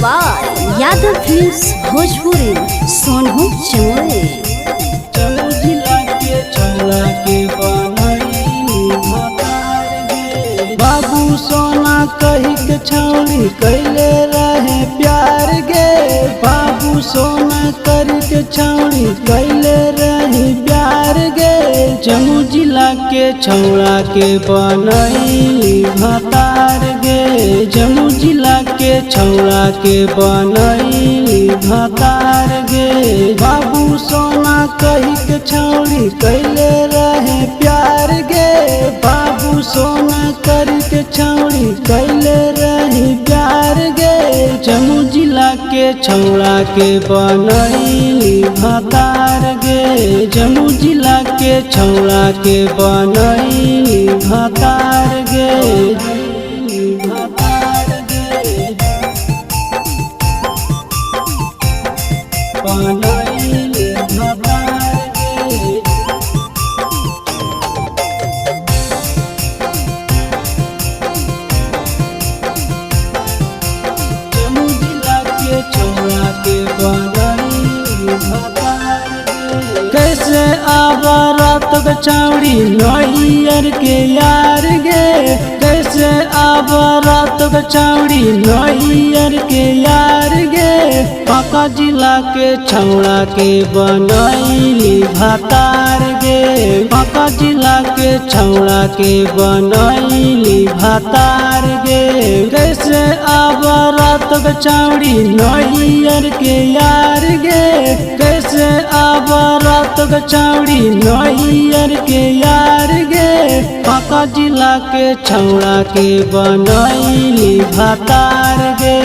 by Yadav films Bhojpuri, Sonhu Chamoli. Jamui जिला के छौड़ा के बनैली भतार गे। बाबू सोना कही के छौड़ी कैले रहे प्यार गे। बाबू सोना करी के छौड़ी कैले रहे प्यार गे। जमुई जिला के छौड़ा के बनैली भतार गे। जमुई जिला के छौड़ा के बनैली भतार गे। बाबू सोना कही के छौड़ी कैले रहे प्यार गे। बाबू सोना करी के छौड़ी कैले रहे प्यार गे। जमुई जिला के छौड़ा के बनैली भतार गे। जमुई जिला के छौड़ा के बनैली भतार गे। भतार गे बनैली भतार गे। जमुई जिला के छौड़ा के बनैली भतार गे। कैसे आवा रात के छौड़ी नैयर के यार गे। कैसे आवा रात के छौड़ी नैयर के यार गे। बांका जिला के छौड़ा के बनैली भतार गे। बांका जिला के छौड़ा के बनैली भतार गे। कैसे आवा रात के छौड़ी नैयर के यार गे। कैसे आवा रात के छौड़ी नैयर के यार गे। बांका जिला के छौड़ा के बनैली भतार गे।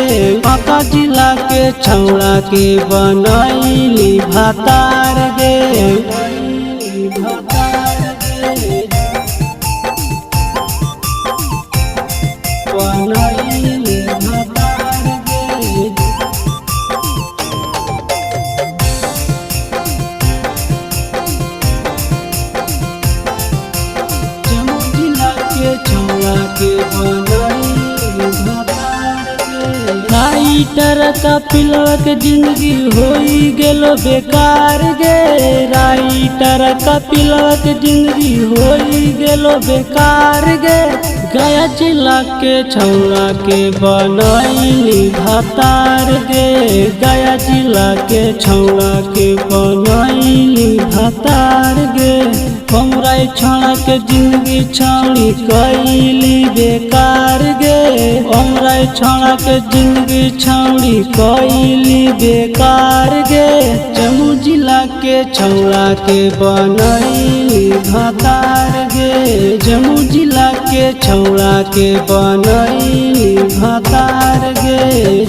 बांका जिला के छौड़ा के बनैली भतार गे। भतार गे बनैली भतार गे। जमुई जिला के छौड़ा के बनैली भतार गे। राइटर कपिलवा के जिंदगी होई गेलो बेकार गे। राइटर कपिलवा के जिंदगी होई गेलो बेकार गे। गया जिला के छौड़ा के बनैली भतार गे। गया जिला के छौड़ा के बनैली भतार गे। हमरा छौड़ा के जिंदगी छौड़ी कैली बेकार गे। हमरा छौड़ा के जिंदगी छौड़ी कैली बेकार गे। जमुई जिला के छौड़ा के बनैली भतार गे। जमुई जिला के छौड़ा के बनैली भतार गे।